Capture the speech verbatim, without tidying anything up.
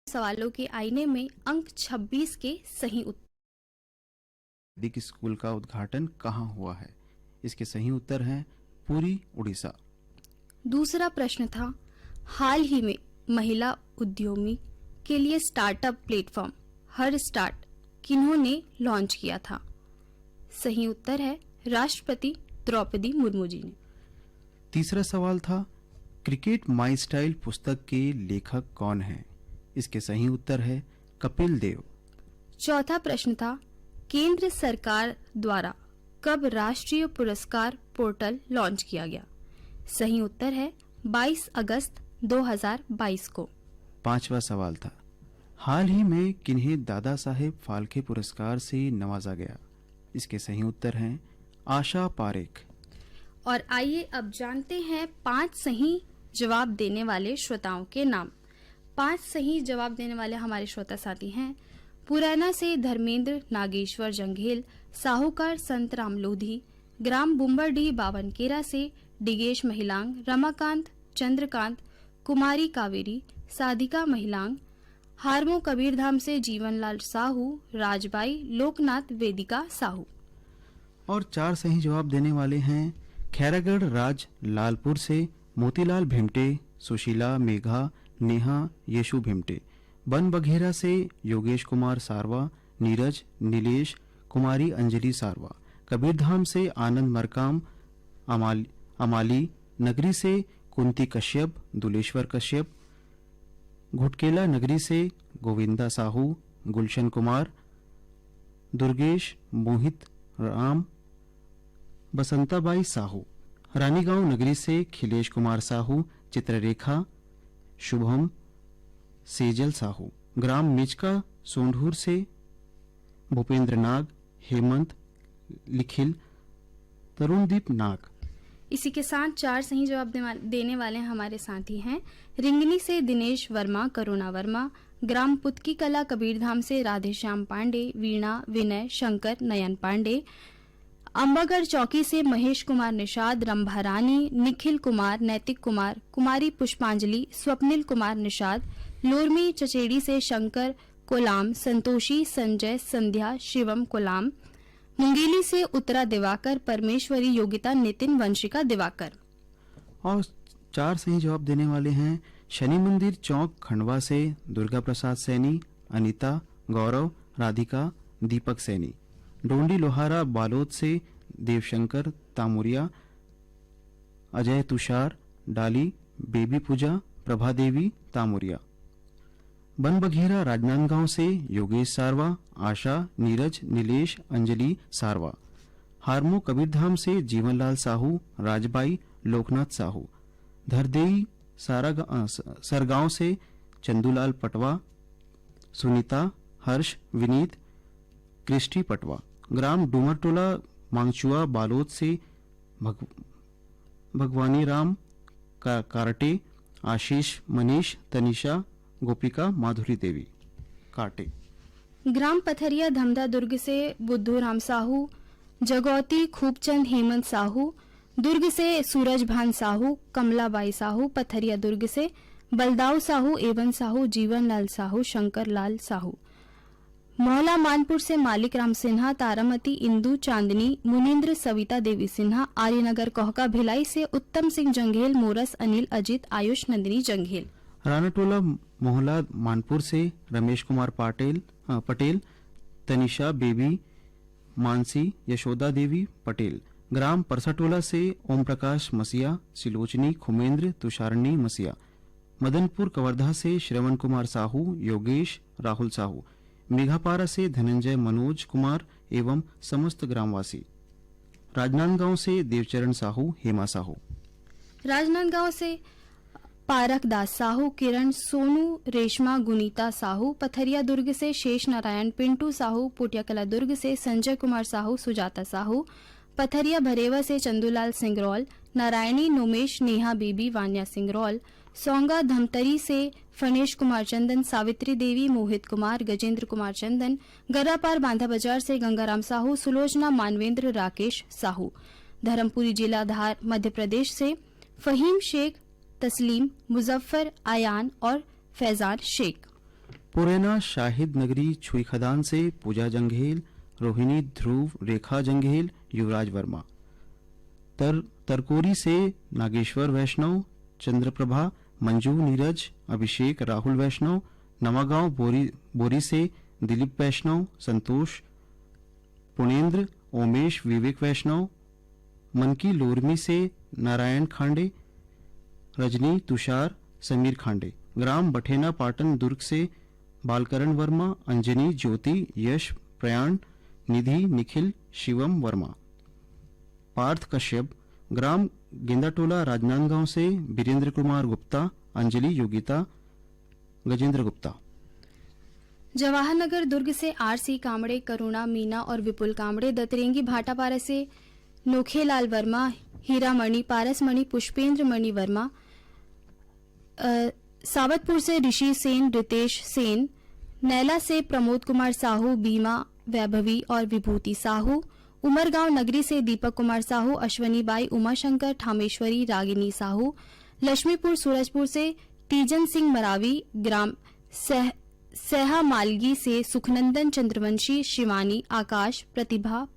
सवालों के आईने में अंक छब्बीस के सही उत्तर। वैदिक स्कूल का उद्घाटन कहाँ हुआ है? इसके सही उत्तर हैं पुरी, उड़ीसा। दूसरा प्रश्न था, हाल ही में महिला उद्यमी के लिए स्टार्टअप प्लेटफॉर्म हर स्टार्ट किन्होंने लॉन्च किया था? सही उत्तर है राष्ट्रपति द्रौपदी मुर्मू जी ने। तीसरा सवाल था, क्रिकेट माई स्टाइल पुस्तक के लेखक कौन हैं? इसके सही उत्तर है कपिल देव। चौथा प्रश्न था, केंद्र सरकार द्वारा कब राष्ट्रीय पुरस्कार पोर्टल लॉन्च किया गया? सही उत्तर है बाईस अगस्त दो हज़ार बाईस को। पांचवा सवाल था, हाल ही में किन्हें दादा साहेब फाल्के पुरस्कार से नवाजा गया? इसके सही उत्तर हैं आशा पारेख। और आइए, अब जानते हैं पांच सही जवाब देने वाले श्रोताओं के नाम। पांच सही जवाब देने वाले हमारे श्रोता साथी हैं, पुरैना से धर्मेंद्र नागेश्वर जंघेल, साहूकार संत राम लोधी, ग्राम बुम्बरडीह बावनकेरा से डिगेश महिलांग, रमाकांत, चंद्रकांत, कुमारी कावेरी, साधिका महिलांग, हारमो कबीरधाम से जीवनलाल साहू, राजबाई, लोकनाथ, वेदिका साहू। और चार सही जवाब देने वाले हैं खैरागढ़ राज लालपुर से मोतीलाल भिमटे, सुशीला, मेघा, नेहा, यशु भिमटे। बन बघेरा से योगेश कुमार सारवा, नीरज, नीलेश, कुमारी अंजलि सारवा। कबीरधाम से आनंद मरकाम, अमाल-, अमाली नगरी से कुंती कश्यप, दुलेश्वर कश्यप। घुटकेला नगरी से गोविंदा साहू, गुलशन कुमार, दुर्गेश, मोहित राम, बसंताबाई साहू। रानीगांव नगरी से खिलेश कुमार साहू, चित्ररेखा, शुभम, सेजल साहू। ग्राम मिचका सोंढूर से भूपेंद्र नाग, हेमंत, लिखिल, तरुणदीप नाग। इसी के साथ चार सही जवाब देवा-, देने वाले हमारे साथी हैं। रिंगनी से दिनेश वर्मा, करुणा वर्मा, ग्राम पुतकी कला कबीरधाम से राधेश्याम पांडे, वीणा, विनय, शंकर, नयन पांडे। अंबागढ़ चौकी से महेश कुमार निषाद, रंभा रानी, निखिल कुमार, नैतिक कुमार, कुमारी पुष्पांजलि, स्वप्निल कुमार निषाद। लोरमी चचेड़ी से शंकर कोलाम, संतोषी, संजय, संध्या, शिवम कोलाम। मुंगेली से उत्तरा दिवाकर, परमेश्वरी, योगिता, नितिन, वंशिका दिवाकर। और चार सही जवाब देने वाले हैं शनि मंदिर चौक खंडवा से दुर्गा प्रसाद सैनी, अनिता, गौरव, राधिका, दीपक सैनी। डोंडी लोहारा बालोद से देवशंकर तामुरिया, अजय, तुषार, डाली, बेबी पूजा, प्रभा देवी तामुरिया। बन बघेरा राजनांदगांव से योगेश सारवा, आशा, नीरज, नीलेश, अंजलि सारवा। हारमो कबीरधाम से जीवनलाल साहू, राजबाई, लोकनाथ साहू। धरदेई सारा ग-, अ, स-, सरगांव से चंदूलाल पटवा, सुनीता, हर्ष, विनीत, क्रिस्टी पटवा। ग्राम डूमरटोला मांगचुआ बालोद से भग-, भगवानी राम का-, कारटे, आशीष, मनीष, तनिषा, गोपिका, माधुरी देवी काटे। ग्राम पथरिया धमधा दुर्ग से बुद्धू राम साहू, जगौती खूबचंद हेमंत साहू, दुर्ग से सूरज भान साहू, कमलाबाई साहू, पथरिया दुर्ग से बलदाऊ साहू, एवन साहू, जीवनलाल साहू, शंकर लाल साहू। मोहला मानपुर से मालिक राम सिन्हा, तारामती, इंदु, चांदनी, मुनिंद्र, सविता देवी सिन्हा। आर्यनगर कोहका भिलाई से उत्तम सिंह जंघेल, मोरस, अनिल, अजित, आयुष, नंदिनी जंघेल। रानाटोला मोहला मानपुर से रमेश कुमार पाटिल, अ, पटेल, तनिषा, बेबी, मानसी, यशोदा देवी पटेल। ग्राम परसाटोला से ओम प्रकाश मसिया, सिलोचनी, खुमेंद्र, तुषारणी मसिया। मदनपुर कवर्धा से श्रवण कुमार साहू, योगेश, राहुल साहू। मेघापारा से धनंजय, मनोज कुमार एवं समस्त ग्रामवासी। राजनांदगांव से देवचरण साहू, हेमा साहू। राजनांदगांव से पारक दास साहू, किरण, सोनू, रेशमा, गुनीता साहू। पथरिया दुर्ग से शेष नारायण, पिंटू साहू। पोटियाकला दुर्ग से संजय कुमार साहू, सुजाता साहू। पथरिया भरेवा से चंदूलाल सिंगरौल, नारायणी, नोमेश, नेहा, बेबी, वान्या सिंगरौल। सौंगा धमतरी से फणेश कुमार चंदन, सावित्री देवी, मोहित कुमार, गजेंद्र कुमार चंदन। गर्रापार बांधा बाजार से गंगाराम साहू, सुलोचना, मानवेंद्र, राकेश साहू। धर्मपुरी जिला धार मध्य प्रदेश से फहीम शेख, तस्लीम, मुजफ्फर, अयान और फैजान शेख। पुरैना शाहिद नगरी छुई खदान से पूजा जंघेल, रोहिणी ध्रुव, रेखा जंघेल, युवराज वर्मा। तर-, तरकोरी से नागेश्वर वैष्णव, चंद्रप्रभा, मंजू नीरज, अभिषेक, राहुल वैष्णव, नवागांव बोरी, बोरी से दिलीप वैष्णव, संतोष, पुनेंद्र, ओमेश, विवेक वैष्णव, मनकी लोरमी से नारायण खांडे, रजनी, तुषार, समीर खांडे, ग्राम बठेना पाटन दुर्ग से बालकरण वर्मा, अंजनी, ज्योति, यश, प्रयाण, निधि, निखिल, शिवम वर्मा। पार्थ कश्यप, ग्राम गेंदाटोला राजनांदगांव से बीरेंद्र कुमार गुप्ता, अंजलि, योगिता, गजेंद्र गुप्ता। जवाहर नगर दुर्ग से आरसी कामड़े, करुणा, मीना और विपुल कामड़े, दतरेंगी भाटापारा से नोखेलाल वर्मा, हीरामणि, पारसमणि, पुष्पेंद्र मणि वर्मा, अ, सावतपुर से ऋषि सेन, रितेश सेन, नैला से प्रमोद कुमार साहू, बीमा, वैभवी और विभूति साहू, उमरगांव नगरी से दीपक कुमार साहू, अश्वनी बाई, उमाशंकर, ठामेश्वरी, रागिनी साहू, लक्ष्मीपुर सूरजपुर से तीजन सिंह मरावी, ग्राम सह-, सहा मालगी से सुखनंदन चंद्रवंशी, शिवानी, आकाश, प्रतिभा,